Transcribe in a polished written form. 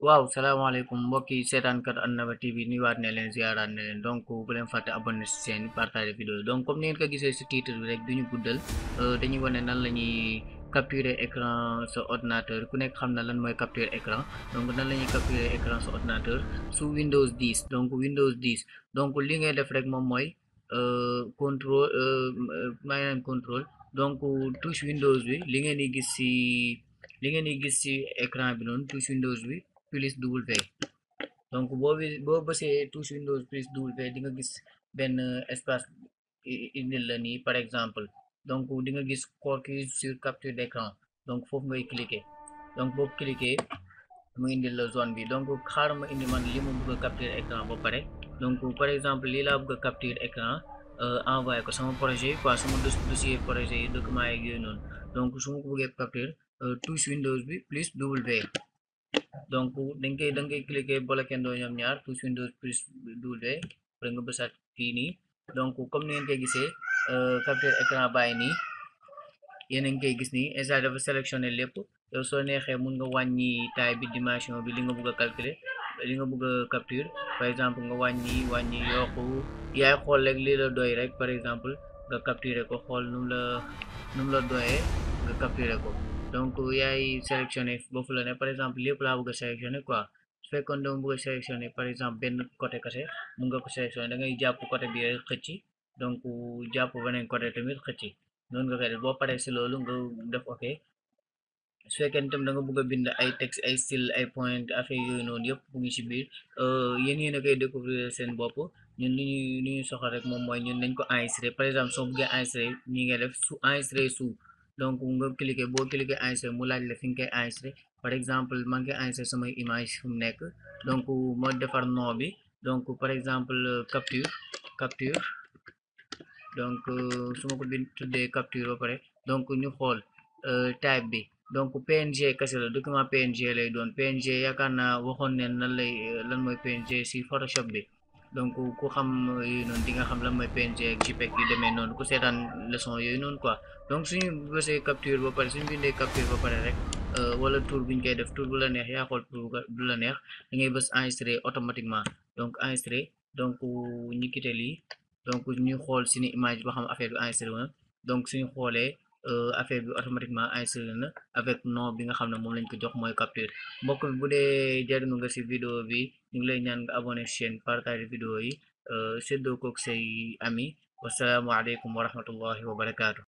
waaw salaamaaleykum mbokki seetaankat Annaba TV nuyuwaat ne leen ziaraat ne leen donc bu leen fàtte abonné si seen partage vidéo donc comme ni ngeen ko gisee si titre bi rek duñu guddal dañuy wane nan la ñuy capturer écran sa ordinateur ku nekk xam na lan mooy capturer écran donc nan la ñuy capturer écran sa ordinateur su Windows 10 donc Windows 10 donc li ngay def rek moom mooy contrôle maanaam contrôle donc touche Windows bi li ngeen di gis si écran bi noonu touche Windows bi plus W donc boo bësee touche Windows plus W di nga gis benn espace indil la nii par exemple donc di nga gis coquille sur capture d'écran donc foofu ngay cliquer donc boo cliquer mu indil la zone bi donc xaaral ma indi man li ma bëgg a capture écran ba pare donc par exemple lii laa bëgg a capture écran envoyé ko sama projet quoi sama dossier projet yi document yeeg yooyu noonu donc su ma ko bëggee capture touche Windows bi plus W donc da ngay cliquer bloqué ndoo ñoom ñaar touche Windows plus W après nga bësaat fii nii donc comme ni ngeen koy gisee capture écran bàyyi nii yéen a ngi koy gis nii instant dafa sélectionné lépp yow soo neexee mun nga wàññi taille bi dimension bi li nga bëgg a calculer li nga bëgg a capture par exemple nga wàññi yokku yaay xool rek lii la doy rek par exemple nga capturer ko xool nu mu la doyee nga capturer ko donc yaay sélectionné boofu la ne par exemple lépp laa bëgg a sélectionné quoi su fekkoon dama bëgg a sélectionné par exemple benn côté kese mun nga ko sélectionné da ngay jàpp côté bi rek xëcc donc jàpp beneen côté tamit xëcc noonu nga koy def boo paree si loolu nga def ok su fekkee ni tam da nga bëgg a bind ay texte ay style ay point affaire yooyu noonu yëpp mu ngi ci biir yéen a koy découvrir seen bopp ñun li ñuy soxla rek moom mooy ñun nañ ko enregistré par exemple soo bëggee enregistré nii ngay def su enregistré sous donc nga cliqué boo cliqué enregistré mu laaj la fi nga koy enregistré par exemple maa ngi koy enregistré samay image fu mu nekk donc ma defar nom bi donc par exemple capture donc su ma ko bind tuddee capture ba pare donc ñu xool type bi donc PNG kese la document PNG lay doon PNG yaakaar naa waxoon ne nan lay lan mooy PNG si Photoshop bi donc ku xam yooyu noonu di nga xam lan mooy PNG ak JPEG yu demee noonu ku seetaan leçon yooyu noonu quoi donc suñu bësee capture ba pare suñu bindee capture ba pare rek wala tour buñ koy def tour bu la neex yaa xool tour bu la neex da ngay bës enregistrer automatiquement donc enregistrer donc ñu quitté lii donc ñuy xool suñu image boo xam affaire bi enregistré na donc suñu xoolee affaire bi automatiquement enregistré na avec nom bi nga xam ne moom lañ ko jox mooy capture mbokk bi bu dee jariñu nga ci vidéo bi ñu ngi lay ñaan nga abonné chaîne partage vidéo yi séddoo kook say ami wasalaamu aleykum wa rahmatullahi wa barakaatu